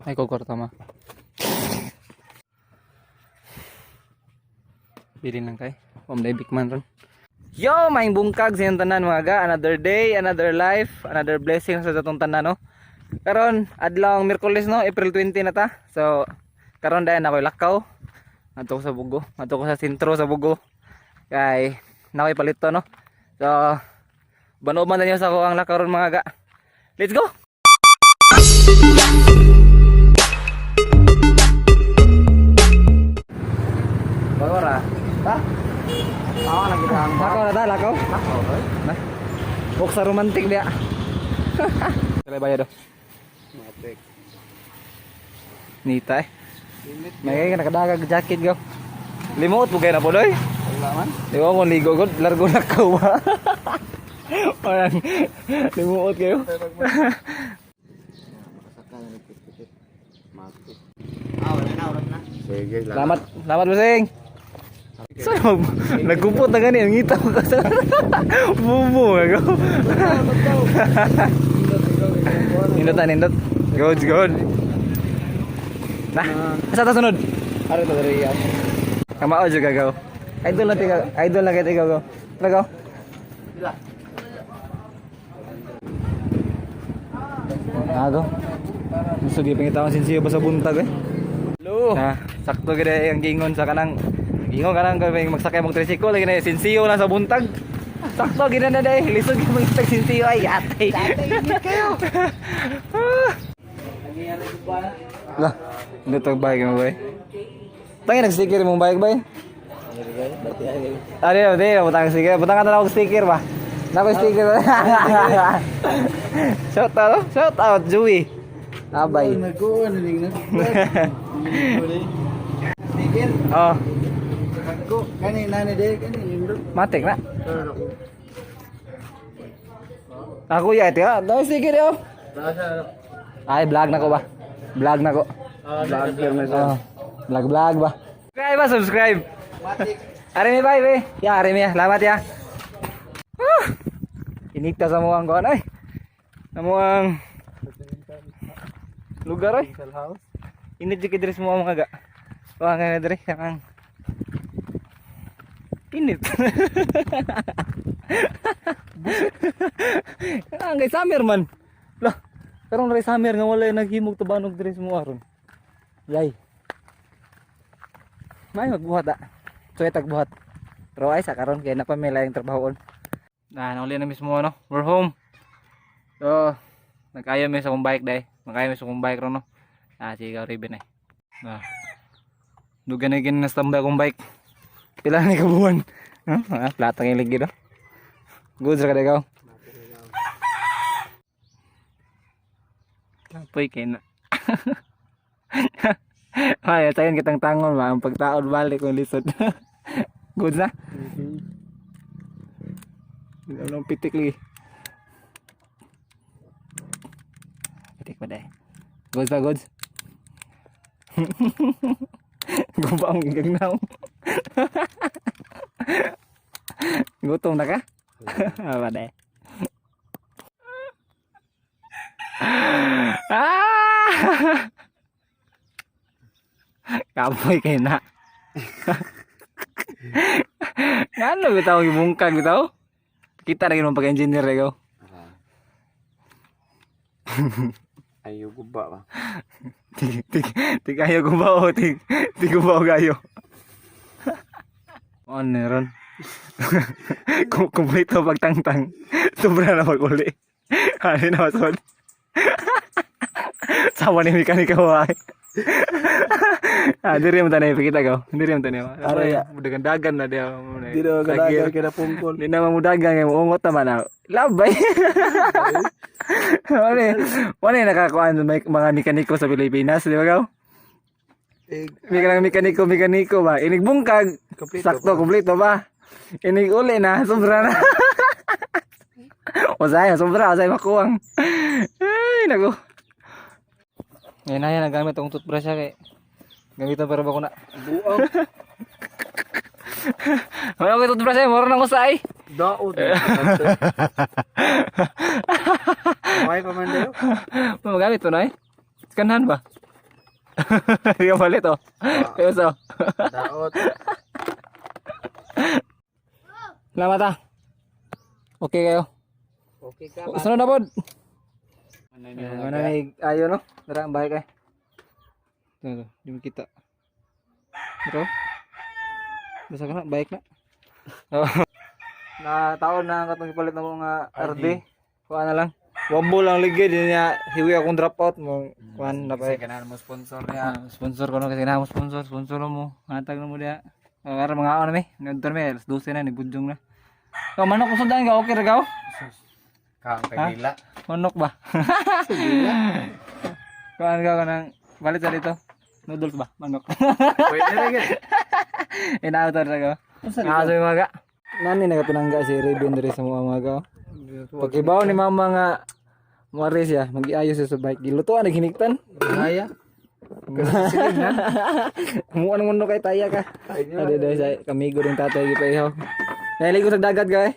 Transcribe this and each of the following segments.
Ay ko kwarta ma. Bilin lang kay. Om day big man ron. Yo, maing bungkag sa inyong tanan mga ga. Another day, another life, another blessing sa atong tanan, no. Karon adlaw ang Miyerkules, no, April 20 na ta. So karon dayon ako'y lakaw. Adto ko sa Bugo, adto ko sa sentro sa Bugo. Kay nakoy palito, no. So banuban na niyo sa ako ang lakaw ron, mga ga. Let's go. Bago ra. Ta? Ako na kita ang Lakaw na ta, lakaw. Lakaw ba? Na. Buksa romantic dia. Kaya bayad oh. Matik. Nita eh. Limit. May kay nakadagag jacket go. Limuot po kayo na po doy. Wala man. Di ba kung ligo ko, largo na ka ba? Parang limuot kayo. Makasaka na nagpipitit. Matik. Ah, wala na, oras na. Sige, Salamat, salamat bossing. Saan mo? Nagkupot na gani, ang ngita ko sa bubo nga go. Nindot na, nindot. Good, good. Na, asa ta sunod? Ano to diri yan? Kamao jud ka go. Idol na tiga, idol na kita go. Tara go. Sila. Ago. Gusto gi pangitaon sinsiyo ba sa buntag eh. Hello. Ah, sakto gid eh, ang gingon sa kanang gingon kanang kay magsakay mong tricycle lagi na sinsiyo lang sa buntag. Sakto gid na day, lisod gid mangitag sinsiyo ay atay. Init kayo. Lah, hindi to bike mo bay. Tangin nag-sticker mong bike bay. Ano yun, di, butang sticker. Butang ka na lang og sticker ba? Nako sticker. Shout out, shout out, Joey. Abay. Nagkuhan na Sticker. Oh, Ako, kani nani diri kani nindot. matik na. Ako ya ito ya. Dami sticker yo. Ay, vlog na ko ba? Vlog na ko. Vlogger na Oh, vlog vlog ba? Subscribe ba? Subscribe. Matik. Are mi bye be. Ya, are mi ya. Salamat ya. Ah! Inita sa muang kuan ay. Sa muang lugar ay. House. Init jud kay diri sa muang mga ga. Wa nga na diri kanang init. Ang kay summer man. Lah, karon ray summer nga wala naghimog tabanog diri sa muang ron. Yay. May magbuhat ah. Suwet buhat. Pero ay sa karon kay napamila yung trabahoon. Na, nauli na mismo ano. We're home. So, nag-ayaw mi sa akong bike dai. Nag-ayaw mi sa akong bike ron no. Ah, sige ikaw Ribbon eh. Ah. Dugan na gin na standby akong bike. Pila ni kabuan. Huh? Ah, platang ilig gid oh. Good ra ka ikaw. Kapoy kay na. Ay, sayon kitang tangon ba ang pagtaod balik kung lisod. Good na. Ano pitik lagi. Pitik pa dai. Goods pa goods. Guba ang gagnaw. Gutom na ka? Apa dai. Ah! Kapoy kay na. Ngano bitaw gibungkag bitaw? Kita na gid mo pag-engineer ikaw. Ayo guba ba. Tig tig tig ayo gubaw tig tig gubaw kayo. Ano ron? Kung kumpleto pagtangtang, sobra na pag-uli. Ano na masod? Sama ni mekanika ay. Ah, diri mo tanay pakita ko. Diri mo tanay. Ara, ya. Mudagan-dagan na dia. Di na kadagan kay na pungkol. Di na mamudagan kay muungot naman na. Labay. Wala wala nakakuan may mga mekaniko sa Pilipinas, di ba gaw? Eh, May kanang mekaniko, mekaniko ba? Inig bungkag, Kompleto sakto, kompleto ba? Inig uli na, sobra na. Usay, sobra, usay makuwang. Ay, naku. Ngayon na yan, nagamit akong toothbrush siya kay. Gamitan para ba ko na? Buang. Wala ko toothbrush ay, mura na ko sa ay. Daot. Okay pa man daw. Magamit to na eh. Kanhan ba? Di ka palit oh. Kaya so. Daot. Salamat ah. Okay kayo. Okay ka. Sunod na pod. Ano na ayo no? Dara ang bahay kay. Ito, di mo kita. Bro. Basta ka na, bike na. Oh. Na taon na ang katong ipalit na mga RD. Kuha na lang. Wambo lang ligi di niya hiwi akong drop out mo. Kuan na pa. Kasi kailangan mo sponsor niya. Ah, sponsor ko no kasi na mo sponsor, sponsor mo. Hatag na mo diha. Karon mga ano mi, ngadto mi alas 12 na ni budyong na. Ikaw manok usod ka okay ra ka? Kang kay. Manok ba? Kuan ka kanang balit sa dito. Noodles ba? Manok. Pwede ra gyud. Inaawat ra ka. Ah, so mga nani nagapinangga si Raven diri sa mga mga. Pagkibaw ni mama nga muari siya, mag-iayos siya sa bike. Gilutuan naghiniktan. Kaya. Kumuha ng mundo kay taya ka. Ade dai sa kamigo din tatay gipaihaw. Naligo sa dagat ka eh.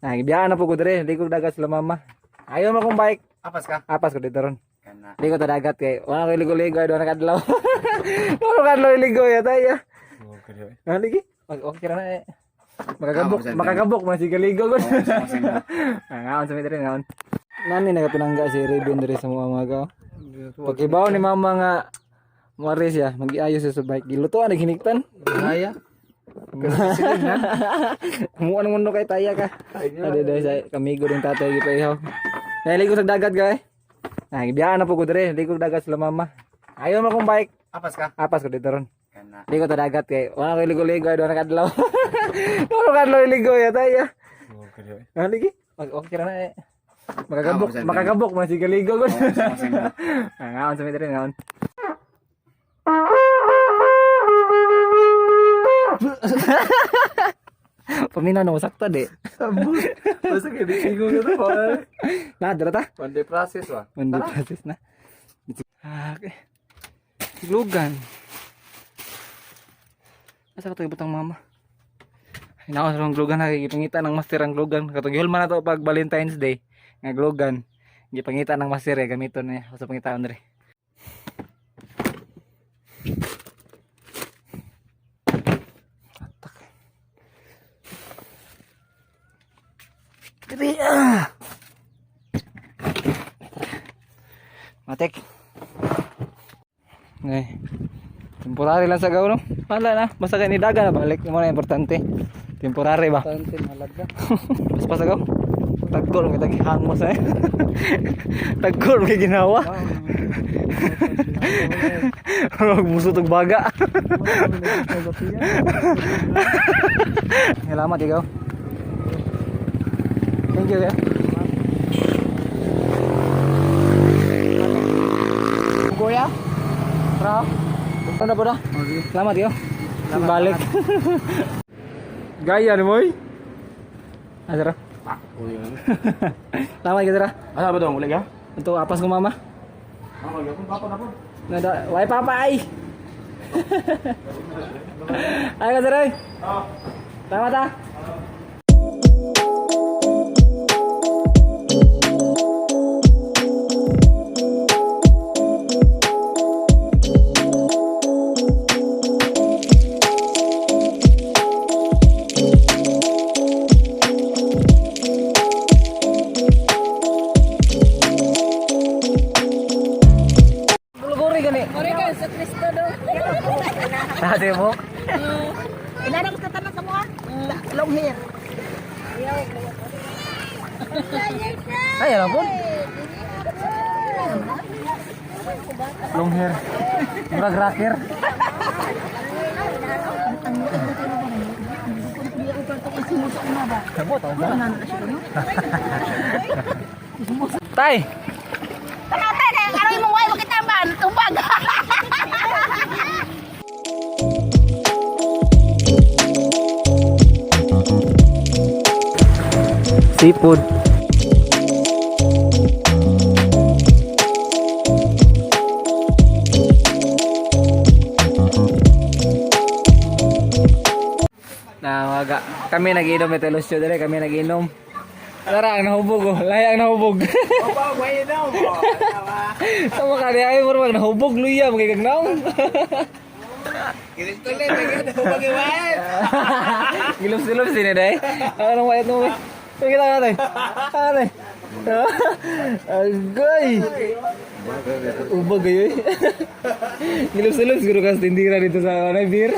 Nah, gibiyaan na po ko dire, ligo sa dagat sila mama. Ayaw mo akong bike. Apas ka. Apas ko dito ron. Kana. Ligo sa dagat kay. Wala ko ligo-ligo ay doon nakadlaw. Wala kadlaw ligo ya taya. Okay. Nah, ligi. Okay ra na eh. Makagabok, makagabok man sige ligo gud. Ah, ngaon sa mi dire ngaon. Nani nagapinangga si Raven dire sa mga mga. Pagkibaw ni mama nga muari siya, mag-iayos siya sa bike. Gilutuan naghiniktan. Kaya. Kumuha ng mundo kay taya ka. Ade dai sa kamigo din tatay gipaihaw. Naligo sa dagat ka eh. Nah, gibiyaan na po ko dire, ligo sa dagat sila mama. Ayaw mo akong bike. Apas ka. Apas ko dito ron. Kana. Ligo sa dagat kay. Wala ko ligo-ligo ay doon nakadlaw. Wala kadlaw ligo ya taya. Okay. Nah, ligi. Okay ra na eh. Makagabok, makagabok man sige ligo gud. Ah, ngaon sa mi dire ngaon. Paminaw na sakto di. Sabot. Basta kay di ko to pa. Na, dara ta. One day process wa. One day process na. Ah, okay. Iglugan. Asa ka to ibutang mama? Hinaon sa glugan ha, gipangita ng master ang glugan. Katong gihulman na to pag Valentine's Day nga glugan. Gipangita ng master eh gamiton niya sa pangitaon diri. Atak. Diri ah. Matik. Ngay. Temporary lang sa gaw no. Wala na, basta kay ni daga na balik mo na importante. Temporary ba? Tante malaga. Mas pa sa gaw. Tagkol may taghang mo sa. Tagkol may ginawa. Magbuso tog baga. Salamat ikaw. Thank you, sir. Kuya? Bro? Ano na po na? Salamat ikaw. Balik. Gaya ni moy. Ah, sir. Salamat ka, sir. Asa ba dong uli ka? Ito, apas ko mama. Ako gyud papa na po. Nada, way papa ay. Ay ka, sir. Ay. Salamat ah. Bulgori gani. Ore ka sa Kristo do. Ate mo. Inana ko sa tanan sa mga long hair. Ay, alam po. Long hair. Murag rocker. Tay! Tanaw tay kay ano imong way makita man tubag. Seafood. Na maga. Kami nagiinom ni Telusyo dire, kami nagiinom. Tara, ang nahubog oh. Lahi ang nahubog. Opa, way na mo. Sama ka niya ay murag nahubog luya magigag naong. Kinis tuloy, may ganun pag-iwan. Gilops-gilops din eh, day. Anong wayat mo? Sige kita ka. Ano? Agay. Ubag kayo eh. Gilops-gilops siguro ka sa tindira dito sa ano, beer.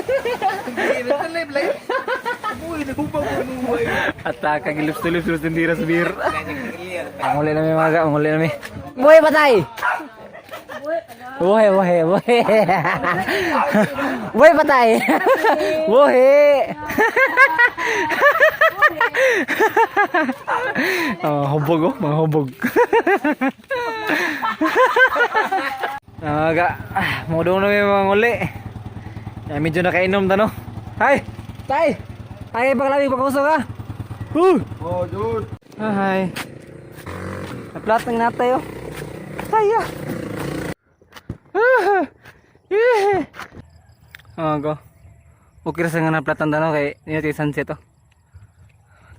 Kinis tuloy, blay. Uy, nahubog mo. Ataka gilops-gilops siguro sa tindira sa beer. Ang huli namin mga ka, ang huli namin. Buhay patay! Buhay, buhay, buhay. Buhay patay! Buhay! Oh, hubog oh, mga hubog. Mga ka, mudong namin mga uli. Ay, medyo nakainom ta no. Hay! Tay! Ay, paglabi, pagkusog ka! Woo! Oh, dude. Ah, hi. Naplatang natay oh. Kaya. Ah, eh. Oh, go. Okay ra sa nga naplatan no kay niyo kay sunset oh.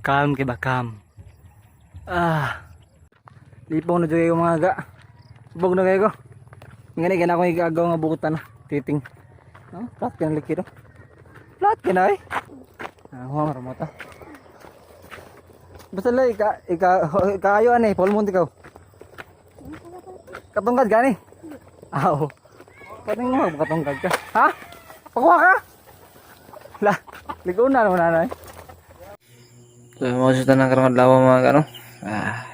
Calm kay ba calm. Ah. Lipong na jud kayo mga ga. Subog na kayo ko. Ngani gana ko igagaw nga bukutan na titing. No, plat ka na likido. Plat ka na eh. Ah, huwag mo ta. Basta lang, ika, kaayo ani, Paul Monte ikaw. Katungkad gani. Aw. Pating mo katungkad ka. Ha? Pakuha ka? La, ligo na naman nanay. So, mga sa tanang karong adlaw mga ano. Ah.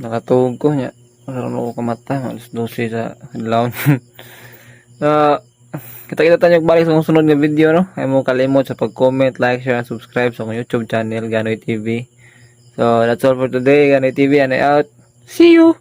Nakatuog ko nya. Karon ko kamata, alas 12 sa adlaw. So, kita-kita tayo balik sa akong sunod nga video no. Ay mo kalimot sa pag-comment, like, share, and subscribe sa akong YouTube channel Ganoy TV. So, that's all for today. Ganoy TV and I out. See you.